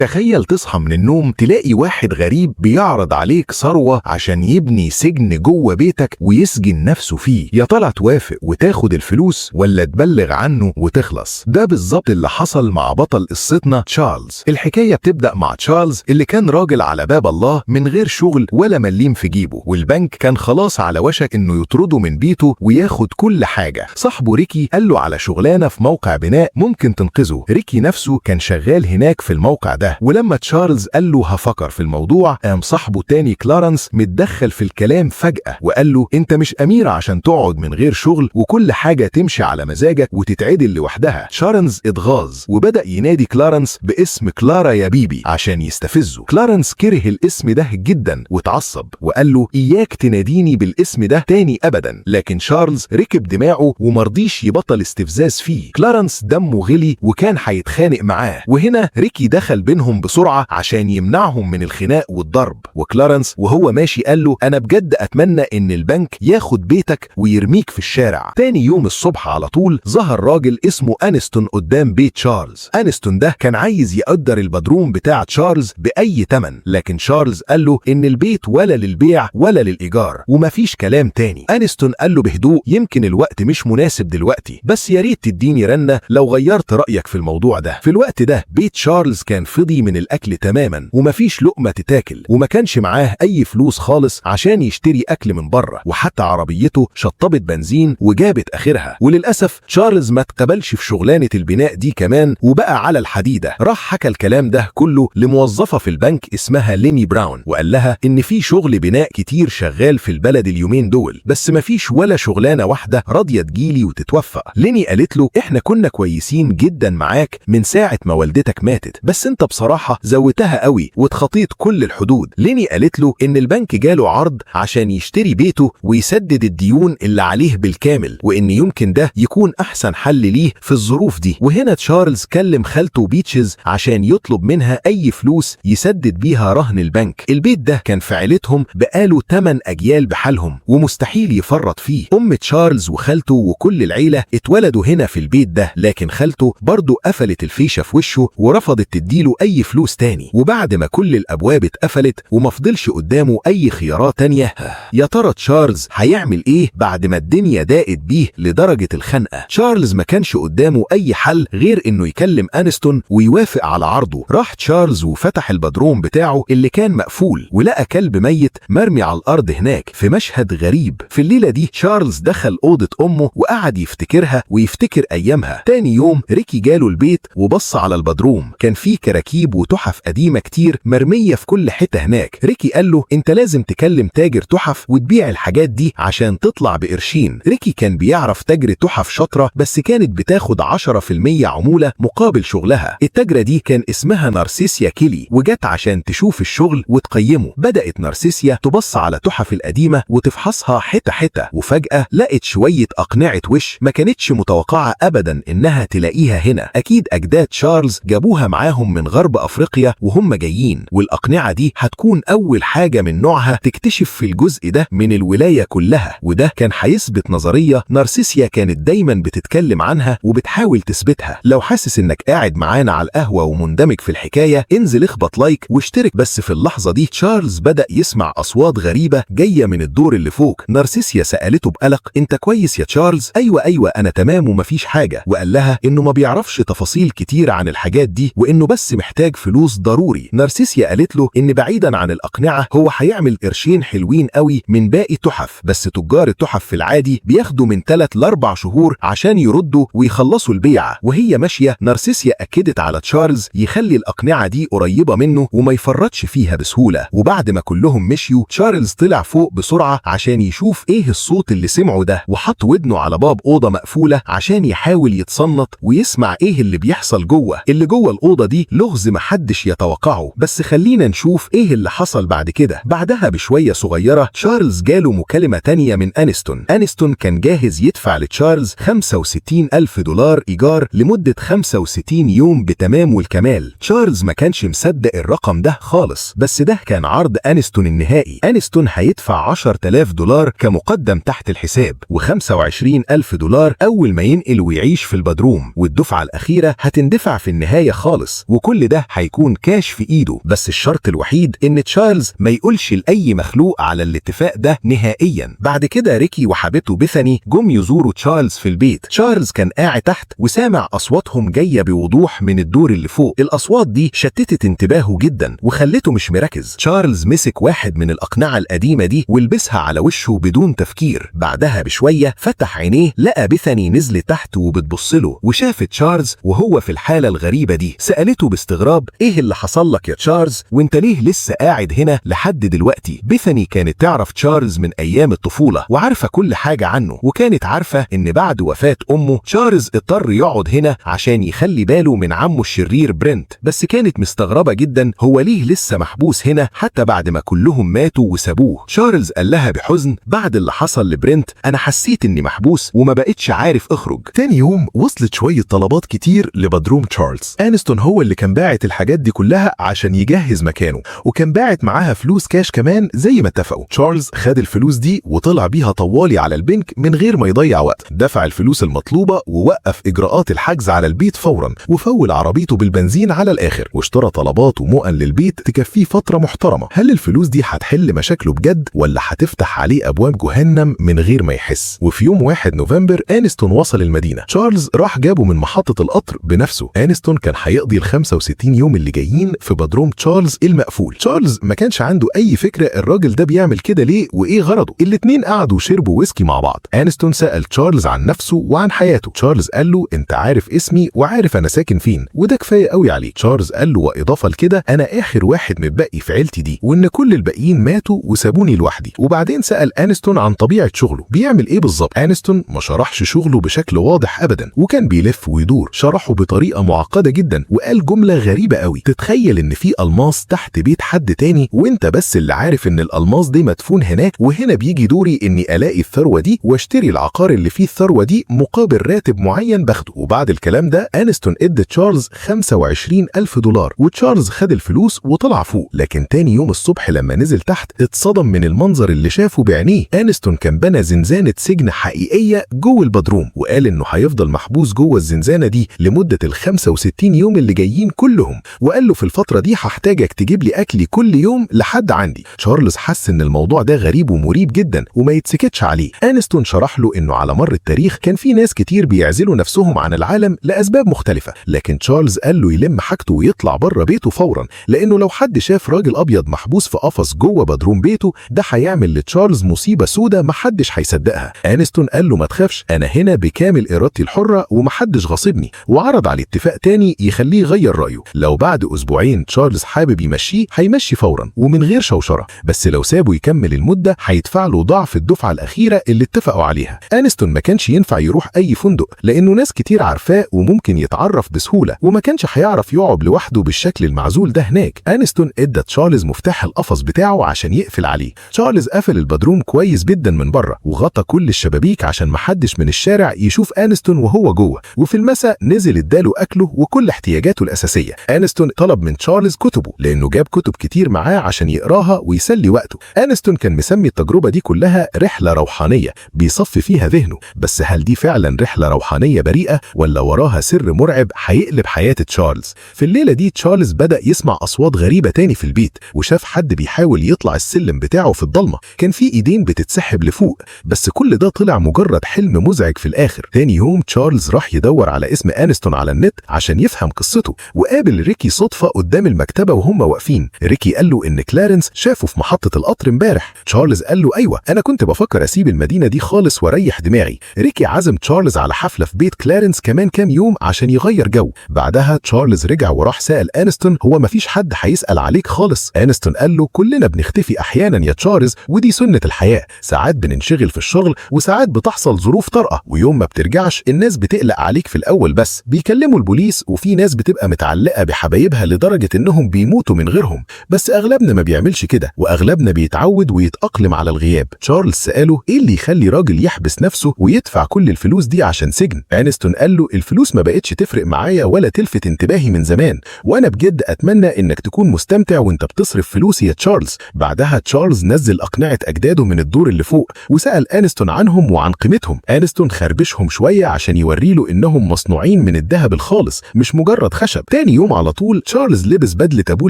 تخيل تصحى من النوم تلاقي واحد غريب بيعرض عليك ثروة عشان يبني سجن جوه بيتك ويسجن نفسه فيه. يا ترى توافق وتاخد الفلوس ولا تبلغ عنه وتخلص؟ ده بالظبط اللي حصل مع بطل قصتنا تشارلز. الحكاية بتبدأ مع تشارلز اللي كان راجل على باب الله من غير شغل ولا مليم في جيبه، والبنك كان خلاص على وشك انه يطرده من بيته وياخد كل حاجة. صاحبه ريكي قال له على شغلانة في موقع بناء ممكن تنقذه. ريكي نفسه كان شغال هناك في الموقع ده، ولما تشارلز قال له هفكر في الموضوع، قام صاحبه تاني كلارنس متدخل في الكلام فجأة وقال له انت مش امير عشان تقعد من غير شغل وكل حاجة تمشي على مزاجك وتتعدل لوحدها. تشارلز اتغاظ وبدأ ينادي كلارنس باسم كلارا يا بيبي عشان يستفزه. كلارنس كره الاسم ده جدا واتعصب وقال له اياك تناديني بالاسم ده تاني ابدا. لكن تشارلز ركب دماغه ومرضيش يبطل استفزاز فيه. كلارنس دمه غلي وكان هيتخانق معاه، وهنا ريكي دخل بينهم بسرعة عشان يمنعهم من الخناق والضرب. وكلارنس وهو ماشي قال له انا بجد اتمنى ان البنك ياخد بيتك ويرميك في الشارع. تاني يوم الصبح على طول ظهر راجل اسمه انستون قدام بيت تشارلز. انستون ده كان عايز يأجر البدروم بتاع تشارلز بأي تمن، لكن تشارلز قال له ان البيت ولا للبيع ولا للإيجار ومفيش كلام تاني. انستون قال له بهدوء يمكن الوقت مش مناسب دلوقتي، بس يا ريت تديني رنة لو غيرت رأيك في الموضوع ده. في الوقت ده بيت تشارلز كان فضي من الأكل تماما ومفيش لقمة تتاكل، وما كانش معاه أي فلوس خالص عشان يشتري أكل من بره، وحتى عربيته شطبت بنزين وجابت آخرها. وللأسف تشارلز ما اتقبلش في شغلانة البناء دي كمان وبقى على الحديدة. راح حكى الكلام ده كله لموظفة في البنك اسمها ليني براون، وقال لها إن في شغل بناء كتير شغال في البلد اليومين دول، بس مفيش ولا شغلانة واحدة راضية تجيلي وتتوفق. ليني قالت له إحنا كنا كويسين جدا معاك من ساعة ما والدتك ماتت، بس انت بصراحة زودتها قوي واتخطيت كل الحدود. ليني قالت له إن البنك جاله عرض عشان يشتري بيته ويسدد الديون اللي عليه بالكامل، وإن يمكن ده يكون أحسن حل ليه في الظروف دي. وهنا تشارلز كلم خالته بيتشز عشان يطلب منها أي فلوس يسدد بيها رهن البنك. البيت ده كان في عيلتهم بقاله 8 أجيال بحالهم ومستحيل يفرط فيه. أم تشارلز وخالته وكل العيلة اتولدوا هنا في البيت ده، لكن خالته برضه قفلت الفيشة في وشه ورفضت تديله أي فلوس تاني. وبعد ما كل الأبواب اتقفلت ومفضلش قدامه أي خيارات تانية، يا ترى تشارلز هيعمل إيه بعد ما الدنيا ضاقت بيه لدرجة الخنقة؟ تشارلز ما كانش قدامه أي حل غير إنه يكلم أنستون ويوافق على عرضه. راح تشارلز وفتح البدروم بتاعه اللي كان مقفول، ولقى كلب ميت مرمي على الأرض هناك في مشهد غريب. في الليلة دي تشارلز دخل أوضة أمه وقعد يفتكرها ويفتكر أيامها. تاني يوم ريكي جاله البيت وبص على البدروم، كان فيه كراكيب وتحف قديمة كتير مرمية في كل حتة هناك. ريكي قال له انت لازم تكلم تاجر تحف وتبيع الحاجات دي عشان تطلع بقرشين. ريكي كان بيعرف تاجر تحف شاطرة، بس كانت بتاخد 10% عمولة مقابل شغلها. التاجرة دي كان اسمها نارسيسيا كيلي، وجت عشان تشوف الشغل وتقيمه. بدأت نارسيسيا تبص على تحف القديمة وتفحصها حتة حتة، وفجأة لقت شوية أقنعة وش ما كانتش متوقعة أبدا إنها تلاقيها هنا. أكيد أجداد تشارلز جابوها معاهم من غرب أفريقيا وهم جايين، والأقنعة دي هتكون أول حاجة من نوعها تكتشف في الجزء ده من الولاية كلها، وده كان هيثبت نظرية نارسيسيا كانت دايما بتتكلم عنها وبتحاول تثبتها. لو حاسس إنك قاعد معانا على القهوة ومندمج في الحكاية، انزل اخبط like واشترك. بس في اللحظة دي تشارلز بدأ يسمع أصوات غريبة جاية من الدور اللي فوق. نارسيسيا سألته بقلق انت كويس يا تشارلز؟ ايوه انا تمام ومفيش حاجة. وقال لها انه ما بيعرفش تفاصيل كتير عن الحاجات دي وانه بس محتاج فلوس ضروري. نارسيسيا قالت له ان بعيدا عن الأقنعة هو هيعمل قرشين حلوين قوي من باقي التحف، بس تجار التحف في العادي بياخدوا من 3 ل 4 شهور عشان يردوا ويخلصوا البيعة. وهي ماشية نارسيسيا أكدت على تشارلز يخلي الأقنعة دي قريبة منه وما يفرطش فيها بسهولة. وبعد ما كلهم مشيوا تشارلز طلع فوق بسرعة عشان يشوف ايه الصوت اللي سمعه ده، وحط ودنه على باب أوضة مقفولة عشان يحاول يتصنت ويسمع ايه اللي بيحصل جوه. اللي جوه الأوضة دي لغز محدش يتوقعه، بس خلينا نشوف ايه اللي حصل بعد كده. بعدها بشوية صغيرة تشارلز جاله مكالمة تانية من أنستون. أنستون كان جاهز يدفع لتشارلز 65 ألف دولار إيجار لمدة 65 يوم بتمام والكمال. تشارلز ما كانش مصدق الرقم ده خالص، بس ده كان عرض أنستون النهائي. أنستون هيدفع 10,000 دولار كمقدم تحت الحساب، و25 ألف دولار أول ما ينقل ويعيش في البدروم، والدفعة الأخيرة هتندفع في النهاية خالص. وكل ده ده هيكون كاش في ايده، بس الشرط الوحيد ان تشارلز ما يقولش لأي مخلوق على الاتفاق ده نهائيا. بعد كده ريكي وحبيبته بيثاني جم يزوروا تشارلز في البيت. تشارلز كان قاعد تحت وسامع اصواتهم جاية بوضوح من الدور اللي فوق. الاصوات دي شتتت انتباهه جدا وخلته مش مركز. تشارلز مسك واحد من الاقنعة القديمة دي ولبسها على وشه بدون تفكير. بعدها بشوية فتح عينيه، لقى بيثاني نزلت تحت وبتبص له، وشافت تشارلز وهو في الحالة الغريبة دي. سألته باستغراب: ايه اللي حصل لك يا تشارلز؟ وانت ليه لسه قاعد هنا لحد دلوقتي؟ بيثاني كانت تعرف تشارلز من ايام الطفولة وعارفة كل حاجة عنه، وكانت عارفة ان بعد وفاة امه تشارلز اضطر يقعد هنا عشان يخلي باله من عمه الشرير برنت. بس كانت مستغربة جدا هو ليه لسه محبوس هنا حتى بعد ما كلهم ماتوا وسابوه. تشارلز قال لها بحزن: بعد اللي حصل لبرنت انا حسيت اني محبوس وما بقتش عارف اخرج. تاني يوم وصلت شوية طلبات كتير لبدروم تشارلز. أنستون هو اللي كان باعت الحاجات دي كلها عشان يجهز مكانه، وكان باعت معاها فلوس كاش كمان زي ما اتفقوا. تشارلز خد الفلوس دي وطلع بيها طوالي على البنك من غير ما يضيع وقت. دفع الفلوس المطلوبة ووقف إجراءات الحجز على البيت فورا، وفول عربيته بالبنزين على الآخر، واشترى طلبات ومؤن للبيت تكفيه فترة محترمة. هل الفلوس دي هتحل مشاكله بجد ولا هتفتح عليه أبواب جهنم من غير ما يحس؟ وفي يوم 1 نوفمبر أنستون وصل المدينة. تشارلز راح جابه من محطة القطر بنفسه. أنستون كان هيقضي ال 65 يوم اللي جايين في بدروم تشارلز المقفول. تشارلز ما كانش عنده أي فكرة الراجل ده بيعمل كده ليه وإيه غرضه. الاتنين قعدوا وشربوا ويسكي مع بعض. أنستون سأل تشارلز عن نفسه وعن حياته. تشارلز قال له: أنت عارف اسمي وعارف أنا ساكن فين، وده كفاية قوي عليك. تشارلز قال له: وإضافة لكده أنا آخر واحد متبقي في عيلتي دي، وإن كل الباقيين ماتوا وسابوني لوحدي. وبعدين سأل أنستون عن طبيعة شغله، بيعمل إيه بالظبط. أنستون ما شرحش شغله بشكل واضح أبدا، وكان بيلف ويدور. شرحه بطريقة معقدة جدا وقال جملة غريبة قوي: تتخيل إن في ألماس تحت بيت حد تاني وإنت بس اللي عارف إن الألماس دي مدفون هناك، وهنا بيجي دوري إني ألاقي الثروة دي واشتري العقار اللي فيه الثروة دي مقابل راتب معين باخده. وبعد الكلام ده أنستون ادى تشارلز 25 ألف دولار، وتشارلز خد الفلوس وطلع فوق. لكن تاني يوم الصبح لما نزل تحت اتصدم من المنظر اللي شافه بعينيه. أنستون كان بنى زنزانة سجن حقيقية جوه البدروم، وقال إنه هيفضل محبوس جوه الزنزانة دي لمدة ال 65 يوم اللي جايين كلهم، وقال له في الفترة دي هحتاجك تجيب لي أكلي كل يوم لحد عندي. تشارلز حس إن الموضوع ده غريب ومريب جدا وما يتسكتش عليه. أنستون شرح له إنه على مر التاريخ كان في ناس كتير بيعزلوا نفسهم عن العالم لأسباب مختلفة، لكن تشارلز قال له يلم حاجته ويطلع بره بيته فورا، لأنه لو حد شاف راجل أبيض محبوس في قفص جوه بدروم بيته ده هيعمل لتشارلز مصيبة سودة محدش هيصدقها. أنستون قال له ما تخافش، أنا هنا بكامل إرادتي الحرة ومحدش غاصبني، وعرض عليه اتفاق تاني يخليه يغير رأيه. لو بعد أسبوعين تشارلز حابب يمشيه هيمشي فورا ومن غير شوشرة، بس لو سابه يكمل المدة هيدفع له ضعف الدفعة الأخيرة اللي اتفقوا عليها. أنستون ما كانش ينفع يروح أي فندق لأنه ناس كتير عارفاه وممكن يتعرف بسهولة، وما كانش هيعرف يقعد لوحده بالشكل المعزول ده هناك. أنستون ادى تشارلز مفتاح القفص بتاعه عشان يقفل عليه. تشارلز قفل البدروم كويس جدا من بره وغطى كل الشبابيك عشان محدش من الشارع يشوف أنستون وهو جوه. وفي المساء نزل اداله أكله وكل احتياجاته الأساسية. أنستون طلب من تشارلز كتبه لأنه جاب كتب كتير معاه عشان يقراها ويسلي وقته. أنستون كان مسمي التجربة دي كلها رحلة روحانية بيصفي فيها ذهنه، بس هل دي فعلا رحلة روحانية بريئة ولا وراها سر مرعب هيقلب حياة تشارلز؟ في الليلة دي تشارلز بدأ يسمع أصوات غريبة تاني في البيت، وشاف حد بيحاول يطلع السلم بتاعه في الضلمة. كان في إيدين بتتسحب لفوق، بس كل ده طلع مجرد حلم مزعج في الآخر. تاني يوم تشارلز راح يدور على اسم أنستون على النت عشان يفهم قصته، وقابل ريكي صدفة قدام المكتبة وهم واقفين. ريكي قال له إن كلارنس شافه في محطة القطر امبارح. تشارلز قال له أيوة، أنا كنت بفكر أسيب المدينة دي خالص واريح دماغي. ريكي عزم تشارلز على حفلة في بيت كلارنس كمان كام يوم عشان يغير جو. بعدها تشارلز رجع وراح سأل أنستون هو مفيش حد هيسأل عليك خالص؟ أنستون قال له كلنا بنختفي أحيانا يا تشارلز، ودي سنة الحياة، ساعات بننشغل في الشغل وساعات بتحصل ظروف طارئة، ويوم ما بترجعش الناس بتقلق عليك في الأول بس بيكلموا البوليس، وفي ناس بتبقى متعلقة بحبايبها لدرجة إنهم بيموتوا من غيرهم، بس أغلبنا ما بيعملش كده، وأغلبنا بيتعود ويتأقلم على الغياب. تشارلز سأله إيه اللي يخلي راجل يحبس نفسه ويدفع كل الفلوس دي عشان سجن؟ أنستون قال له الفلوس ما بقتش تفرق معايا ولا تلفت انتباهي من زمان، وأنا بجد أتمنى إنك تكون مستمتع وإنت بتصرف فلوسي يا تشارلز. بعدها تشارلز نزل أقنعة أجداده من الدور اللي فوق وسأل أنستون عنهم وعن قيمتهم. أنستون خربشهم شوية عشان يوريله إنهم مصنوعين من الذهب الخالص مش مجرد خشب. تاني تاني يوم على طول تشارلز لبس بدلة ابوه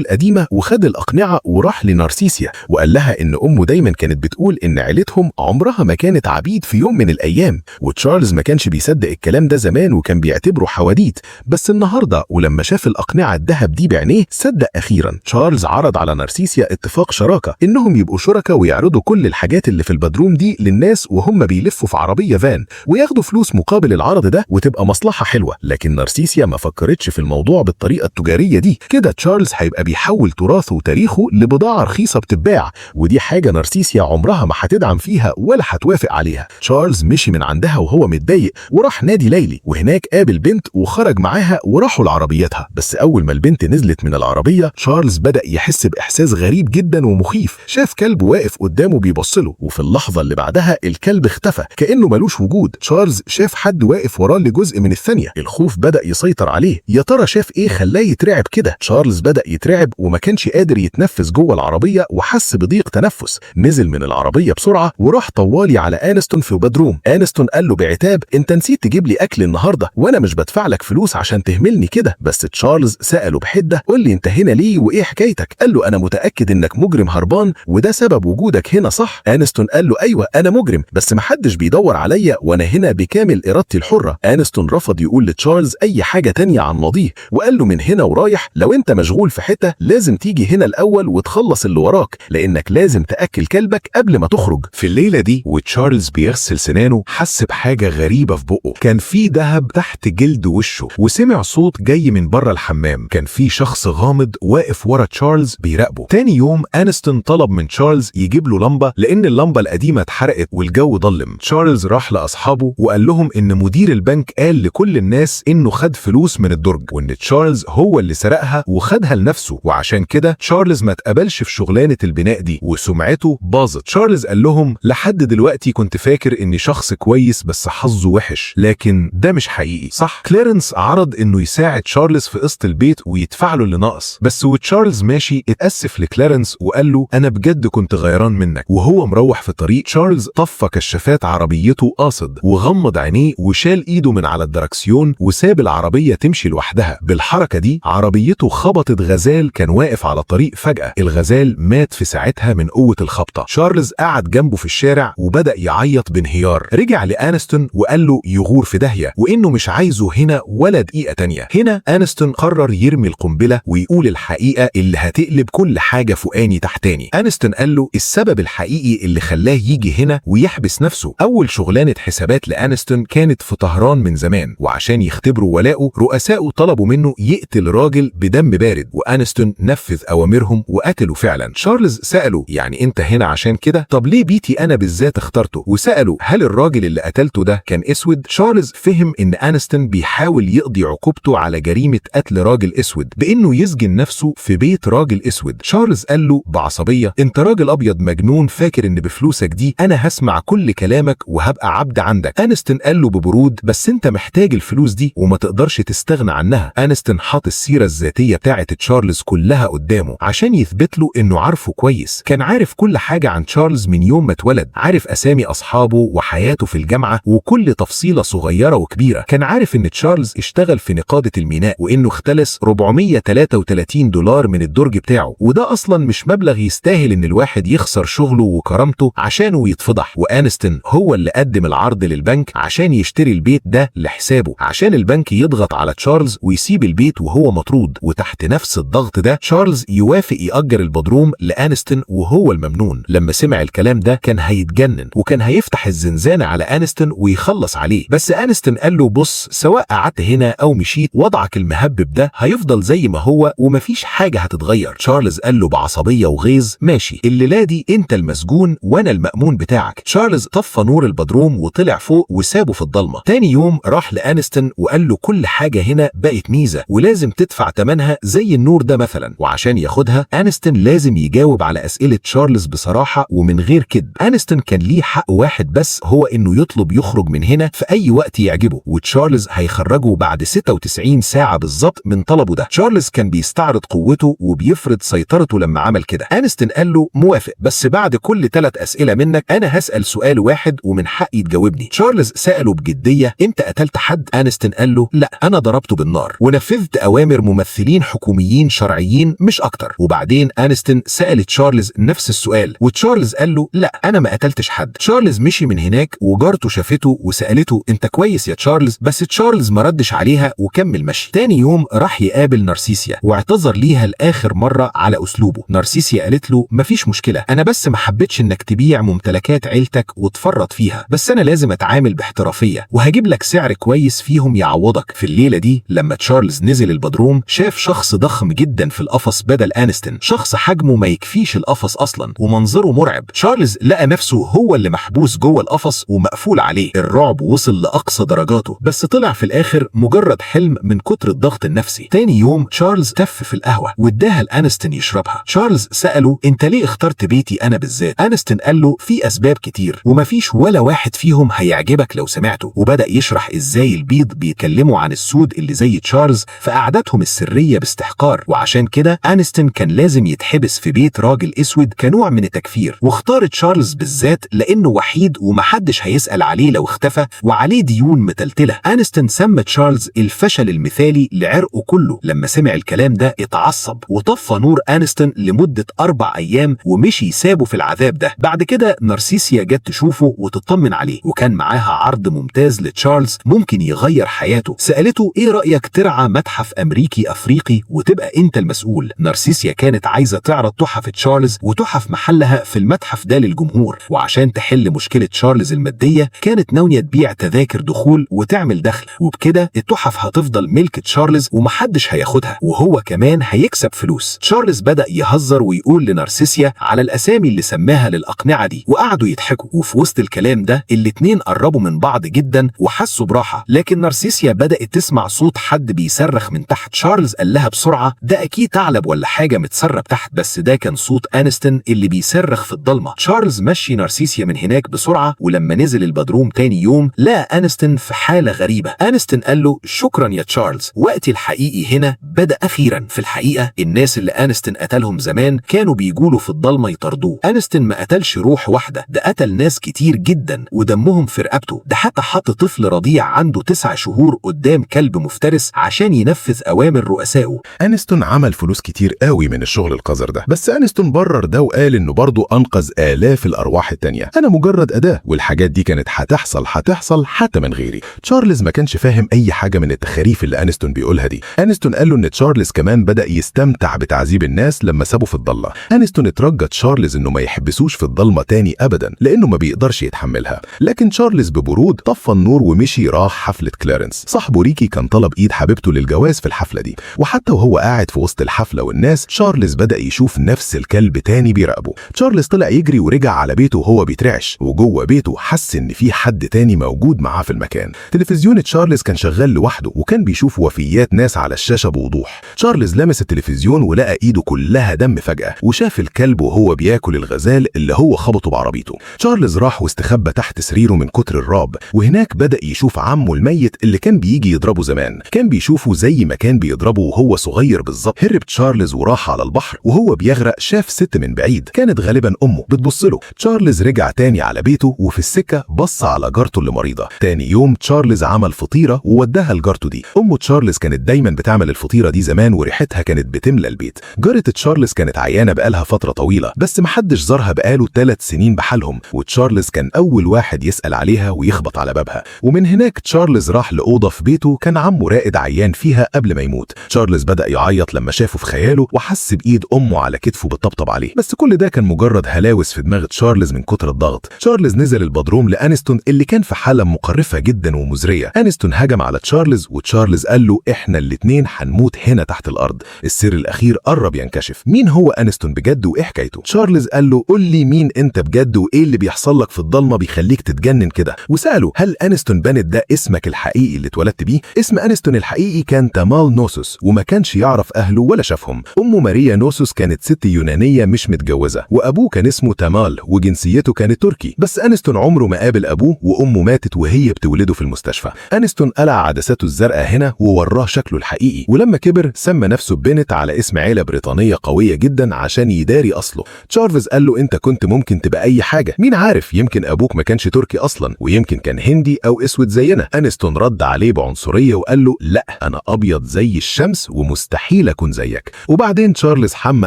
القديمة وخد الأقنعة وراح لنارسيسيا وقال لها إن أمه دايما كانت بتقول إن عيلتهم عمرها ما كانت عبيد في يوم من الأيام. وتشارلز ما كانش بيصدق الكلام ده زمان وكان بيعتبره حواديت، بس النهارده ولما شاف الأقنعة الذهب دي بعينيه صدق أخيرا. تشارلز عرض على نارسيسيا اتفاق شراكة إنهم يبقوا شركاء ويعرضوا كل الحاجات اللي في البدروم دي للناس وهم بيلفوا في عربية فان وياخدوا فلوس مقابل العرض ده وتبقى مصلحة حلوة. لكن نارسيسيا ما فكرتش في الموضوع بالطريقة التجارية دي، كده تشارلز هيبقى بيحول تراثه وتاريخه لبضاعة رخيصة بتتباع، ودي حاجة نارسيسيا عمرها ما هتدعم فيها ولا هتوافق عليها. تشارلز مشي من عندها وهو متضايق وراح نادي ليلي، وهناك قابل بنت وخرج معاها وراحوا لعربيتها. بس أول ما البنت نزلت من العربية تشارلز بدأ يحس بإحساس غريب جدا ومخيف. شاف كلب واقف قدامه بيبص له، وفي اللحظة اللي بعدها الكلب اختفى كأنه ملوش وجود. تشارلز شاف حد واقف وراه لجزء من الثانية، الخوف بدأ يسيطر عليه. يا ترى شاف ايه خلاه يترعب كده؟ تشارلز بدأ يترعب وما كانش قادر يتنفس جوه العربية وحس بضيق تنفس. نزل من العربية بسرعة وراح طوالي على أنستون في بدروم. أنستون قال له بعتاب: انت نسيت تجيب لي اكل النهارده وانا مش بدفع لك فلوس عشان تهملني كده. بس تشارلز سأله بحدة: قول لي انت هنا ليه وايه حكايتك؟ قال له: انا متأكد انك مجرم هربان وده سبب وجودك هنا صح؟ أنستون قال له: ايوه انا مجرم، بس محدش بيدور عليا وانا هنا بكامل ارادتي الحرة. أنستون رفض يقول لتشارلز اي حاجة تانية عن ماضيه وقال له: من هنا ورايح لو انت مشغول في حتة لازم تيجي هنا الاول وتخلص اللي وراك، لانك لازم تأكل كلبك قبل ما تخرج. في الليلة دي وتشارلز بيغسل سنانه حس بحاجة غريبة في بقه، كان في ذهب تحت جلد وشه، وسمع صوت جاي من بره الحمام. كان في شخص غامض واقف ورا تشارلز بيراقبه. تاني يوم أنستون طلب من تشارلز يجيب له لمبة لأن اللمبة القديمة اتحرقت والجو ضلم. تشارلز راح لأصحابه وقال لهم إن مدير البنك قال لكل الناس إنه خد فلوس من الدرج وإن تشارلز هو اللي سرقها وخدها لنفسه، وعشان كده تشارلز ما اتقبلش في شغلانة البناء دي وسمعته باظت. تشارلز قال لهم: لحد دلوقتي كنت فاكر إني شخص كويس بس حظه وحش، لكن ده مش حقيقي صح؟ كليرنس عرض إنه يساعد تشارلز في قسط البيت ويدفع له اللي ناقص، بس وتشارلز ماشي اتأسف لكلارنس وقال له: أنا بجد كنت غيران منك. وهو مروح في الطريق تشارلز طفى كشافات عربيته قاصد وغمض عينيه وشال ايده من على الدركسيون وساب العربية تمشي لوحدها. بالحركة دي عربيته خبطت غزال كان واقف على الطريق فجأة. الغزال مات في ساعتها من قوة الخبطة. تشارلز قعد جنبه في الشارع وبدأ يعيط بانهيار. رجع لأنستون وقال له يغور في داهية وإنه مش عايزه هنا ولا دقيقة تانية. هنا أنستون قرر يرمي القنبلة ويقول الحقيقة اللي هتقلب كل حاجة فوقاني تحتاني. أنستون قال له السبب الحقيقي اللي خلاه يجي هنا ويحبس نفسه. أول شغلانة حسابات لأنستون كانت في طهران من زمان، وعشان يختبروا ولاءه رؤسائه طلبوا منه يقتل راجل بدم بارد، وأنستون نفذ أوامرهم وقتله فعلا. تشارلز سأله: يعني أنت هنا عشان كده؟ طب ليه بيتي أنا بالذات اخترته؟ وسأله: هل الراجل اللي قتلته ده كان أسود؟ تشارلز فهم إن أنستون بيحاول يقضي عقوبته على جريمة قتل راجل أسود بإنه يسجن نفسه في بيت راجل أسود. تشارلز قال له بعصبية: أنت راجل أبيض مجنون فاكر إن بفلوسك دي أنا هسمع كل كلامك وهبقى عبد عندك. أنستون قال له ببرود: بس أنت محتاج الفلوس دي وما تقدرش تستغنى عنها. أنستون حاط السيرة الذاتية بتاعة تشارلز كلها قدامه عشان يثبت له إنه عارفه كويس. كان عارف كل حاجة عن تشارلز من يوم ما اتولد، عارف أسامي أصحابه وحياته في الجامعة وكل تفصيلة صغيرة وكبيرة. كان عارف إن تشارلز اشتغل في نقادة الميناء وإنه اختلس 433 دولار من الدرج بتاعه، وده أصلا مش مبلغ يستاهل إن الواحد يخسر شغله وكرامته عشانه يتفضح. وأنستون هو اللي قدم العرض للبنك عشان يشتري البيت ده لحسابه، عشان البنك يضغط على تشارلز ويسيب البيت وهو مطرود. وتحت نفس الضغط ده تشارلز يوافق يأجر البدروم لأنستون وهو الممنون. لما سمع الكلام ده كان هيتجنن وكان هيفتح الزنزانة على أنستون ويخلص عليه، بس أنستون قال له: بص، سواء قعدت هنا أو مشيت وضعك المهبب ده هيفضل زي ما هو ومفيش حاجة هتتغير. تشارلز قال له بعصبية وغيظ: ماشي، الليلة دي انت المسجون وانا المأمون بتاعك. تشارلز طفى نور البدروم وطلع فوق وسابه في الضلمة. تاني يوم راح لأنستون وقال له كل حاجة هنا بقت ميزة ولازم تدفع ثمنها زي النور ده مثلا، وعشان ياخدها أنستون لازم يجاوب على أسئلة تشارلز بصراحة ومن غير كذب. أنستون كان ليه حق واحد بس، هو انه يطلب يخرج من هنا في اي وقت يعجبه، وتشارلز هيخرجه بعد 96 ساعة بالظبط من طلبه ده. تشارلز كان بيستعرض قوته وبيفرض سيطرته لما عمل كده. أنستون قال له: موافق، بس بعد كل 3 أسئلة منك أنا هسأل سؤال واحد ومن حقي تجاوبني. تشارلز سأله بجدية: أنت قتلت حد؟ أنستون قال له: لا، أنا ضربته بالنار ونفذت نفذت أوامر ممثلين حكوميين شرعيين مش أكتر. وبعدين أنستون سأل تشارلز نفس السؤال، وتشارلز قال له لا أنا ما قتلتش حد. تشارلز مشي من هناك وجارته شافته وسألته أنت كويس يا تشارلز؟ بس تشارلز ما ردش عليها وكمل مشي. تاني يوم راح يقابل نارسيسيا واعتذر ليها لآخر مرة على أسلوبه. نارسيسيا قالت له مفيش مشكلة، أنا بس ما حبيتش إنك تبيع ممتلكات عيلتك وتفرط فيها، بس أنا لازم أتعامل باحترافية وهجيب لك سعر كويس فيهم يعوضك. في الليلة دي لما تشارلز نزل البدروم شاف شخص ضخم جدا في القفص بدل أنستون، شخص حجمه ما يكفيش القفص أصلا ومنظره مرعب. تشارلز لقى نفسه هو اللي محبوس جوه القفص ومقفول عليه. الرعب وصل لأقصى درجاته، بس طلع في الآخر مجرد حلم من كتر الضغط النفسي. تاني يوم تشارلز تف في القهوة واداها لأنستون يشربها. تشارلز سأله انت ليه اخترت بيتي انا بالذات؟ أنستون قال له في اسباب كتير ومفيش ولا واحد فيهم هيعجبك لو سمعته. وبدأ يشرح ازاي البيض بيتكلموا عن السود اللي زي تشارلز في قعداتهم السرية باستحقار، وعشان كده أنستون كان لازم يتحبس في بيت راجل اسود كنوع من التكفير. واختار تشارلز بالذات لانه وحيد ومحدش هيسأل عليه لو اختفى وعليه ديون متلتلة. أنستون سمى تشارلز الفشل المثالي لعرقه كله. لما سمع الكلام ده اتعصب وطفى نور أنستون لمدة 4 أيام ومشي سابه في العذاب ده. بعد كده نارسيسيا جت تشوفه وتطمن عليه، وكان معاها عرض ممتاز لتشارلز ممكن يغير حياته. سألته ايه رأيك ترعى متحف أمريكي أفريقي وتبقى انت المسؤول؟ نارسيسيا كانت عايزة تعرض تحف تشارلز وتحف محلها في المتحف ده للجمهور، وعشان تحل مشكلة تشارلز المادية كانت ناوية تبيع تذاكر دخول وتعمل دخل، وبكده التحف هتفضل ملك تشارلز ومحدش هياخدها وهو كمان هيكسب فلوس. تشارلز بدأ يهزر ويقول لنارسيسيا على الأسامي اللي سماها للأقنعة دي، وقعدوا يضحكوا. وفي وسط الكلام ده الاتنين قربوا من بعض جدا وحسوا براحة، لكن نارسيسيا بدأت تسمع صوت حد بيصرخ من تحت. تشارلز قال لها بسرعة ده أكيد ثعلب ولا حاجة متسرب تحت، بس ده كان صوت أنستون اللي بيصرخ في الضلمة. تشارلز مشي نارسيسيا من هناك بسرعة، ولما نزل البدروم تاني يوم لقى أنستون في حالة غريبة. أنستون قال له شكرا يا تشارلز، وقتي الحقيقي هنا بدأ أخيرا. في الحقيقة الناس اللي أنستون قتلهم زمان كانوا بيجولوا في الضلمة يطاردوه. أنستون ما قتلش روح واحدة، ده قتل ناس كتير جدا ودمهم في رقبته. ده حتى حط طفل رضيع عنده 9 شهور قدام كلب مفترس عشان ينفذ أوامر رؤسائه. أنستون عمل فلوس كتير قوي من الشغل القذر ده، بس أنستون برر ده وقال إنه برضه أنقذ آلاف الأرواح التانية. أنا مجرد أداة، والحاجات دي كانت هتحصل حتى من غيري. تشارلز ما كانش فاهم أي حاجة من التخاريف اللي أنستون بيقولها دي. أنستون قال له إن تشارلز كمان بدأ يستمتع بتعذيب الناس لما سابه في الضلمة. أنستون اترجى تشارلز إنه ما يحبسوش في الضلمة تاني أبدا لأنه ما بيقدرش يتحملها، لكن تشارلز ببرود طفى النور ومشي راح حفلة كلارنس. صاحبه ريكي كان طلب إيد حبيبته للجواز في الحفلة دي، وحتى وهو قاعد في وسط الحفلة والناس تشارلز بدأ يشوف نفس الكلب تاني بيراقبه. تشارلز طلع يجري ورجع على بيته وهو بيترعش، وجوه بيته حس إن في حد تاني موجود معاه في المكان. تلفزيون تشارلز كان شغال لوحده وكان بيشوف وفيات ناس على الشاشة بوضوح. تشارلز لمس التلفزيون ولقى ايده كلها دم فجأة، وشاف الكلب وهو بياكل الغزال اللي هو خبطه بعربيته. تشارلز راح واستخبى تحت سريره من كتر الرعب، وهناك بدأ يشوف عمه الميت اللي كان بيجي يضربه زمان، كان بيشوفه زي ما كان بيضربه وهو صغير بالظبط. هرب تشارلز وراح على البحر، وهو بيغرق شاف ست من بعيد كانت غالبا امه بتبص له. تشارلز رجع تاني على بيته، وفي السكة بص على جارته اللي مريضة. تاني يوم تشارلز عمل فطيرة ووداها لجارته دي. ام تشارلز كانت دايما بتعمل الفطيرة دي زمان وريحتها كانت بتملى البيت. جارة تشارلز كانت عيانة بقالها فترة طويلة، بس محدش زارها بقاله 3 سنين بحالهم، وتشارلز كان أول واحد يسأل عليها ويخبط على بابها. ومن هناك تشارلز راح لأوضة في بيته كان عمه رائد عيان فيها قبل ما يموت. تشارلز بدأ يعيط لما شافه في خياله وحس بإيد أمه على كتفه بتطبطب عليه، بس كل ده كان مجرد هلاوس في دماغ تشارلز من كتر الضغط. تشارلز نزل البدروم لأنستون اللي كان في حالة مقرفة جدا ومزرية. أنستون هجم على تشارلز، وتشارلز قال له احنا الاتنين هنموت هنا تحت الأرض. السر الأخير قرب ينكشف، مين هو أنستون بجد وإيه حكايته؟ تشارلز قال له قول لي مين أنت بجد وإيه اللي بيحصل لك في الضلمة بيخليك تتجنن كده؟ وسأله هل أنستون بانت ده اسمك الحقيقي اللي اتولدت بيه؟ اسم أنستون الحقيقي كان تامال نوسوس، وما كانش يعرف أهله ولا شافهم. أمه ماريا نوسوس كانت ست يونانية مش متجوزة، وأبوه كان اسمه تامال وجنسيته كانت تركي، بس أنستون عمره ما قابل أبوه، وأمه ماتت وهي بتولده في المستشفى. أنستون قلع عدساته الزرقاء هنا ووراه شكله الحقيقي، ولما كبر سمى نفسه بنت على اسم عيلة بريطانية قوية جدا عشان يداري أصله. تشارلز قال له أنت كنت ممكن تبقى أي حاجة، مين عارف، يمكن أبوك ما كانش تركي أصلا، ويمكن كان هندي أو أسود زينا. أنستون رد عليه بعنصرية وقال له لا، أنا أبيض ابيض زي الشمس ومستحيل اكون زيك. وبعدين تشارلز حمى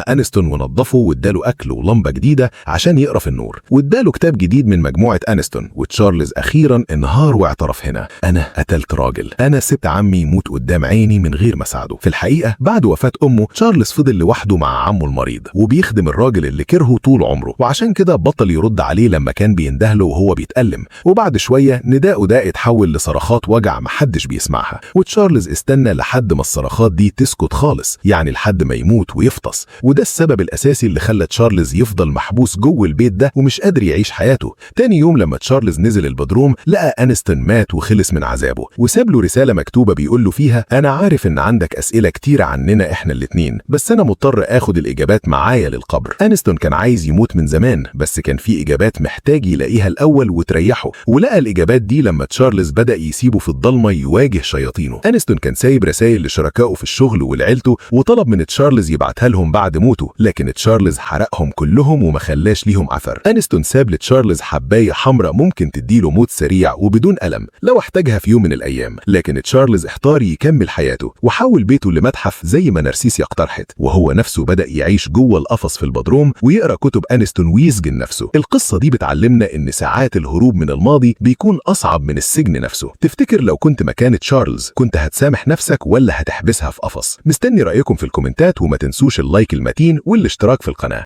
انستون ونظفه واداله اكل ولمبه جديدة عشان يقرا في النور، واداله كتاب جديد من مجموعة انستون. وتشارلز اخيرا انهار واعترف هنا: انا قتلت راجل، انا سبت عمي يموت قدام عيني من غير ما اساعده. في الحقيقة بعد وفاه امه تشارلز فضل لوحده مع عمه المريض وبيخدم الراجل اللي كرهه طول عمره، وعشان كده بطل يرد عليه لما كان بيندهله وهو بيتألم. وبعد شوية نداءه ده اتحول لصرخات وجع محدش بيسمعها، وتشارلز استنى لحد ما الصرخات دي تسكت خالص، يعني لحد ما يموت ويفطس. وده السبب الاساسي اللي خلى تشارلز يفضل محبوس جوه البيت ده ومش قادر يعيش حياته. تاني يوم لما تشارلز نزل البدروم لقى انستون مات وخلص من عذابه، وساب له رسالة مكتوبة بيقول له فيها: انا عارف ان عندك اسئلة كتير عننا احنا الاتنين، بس انا مضطر اخد الاجابات معايا للقبر. انستون كان عايز يموت من زمان، بس كان في اجابات محتاج يلاقيها الاول وتريحه، ولقى الاجابات دي لما تشارلز بدأ يسيبه في الضلمة يواجه شياطينه. انستون كان سايب رسائل لشركائه في الشغل ولعيلته، وطلب من تشارلز يبعتها لهم بعد موته، لكن تشارلز حرقهم كلهم وما خلاش ليهم اثر. انستون ساب لتشارلز حبايه حمراء ممكن تديله موت سريع وبدون ألم لو احتاجها في يوم من الايام، لكن تشارلز احتار يكمل حياته وحول بيته لمتحف زي ما نرسيسيا اقترحت، وهو نفسه بدأ يعيش جوه القفص في البدروم ويقرا كتب انستون ويسجن نفسه. القصة دي بتعلمنا ان ساعات الهروب من الماضي بيكون اصعب من السجن نفسه. تفتكر لو كنت مكان تشارلز كنت هتسامح نفسك ولا هتحبسها في قفص؟ مستني رأيكم في الكومنتات، وما تنسوش ال like المتين والاشتراك في القناة.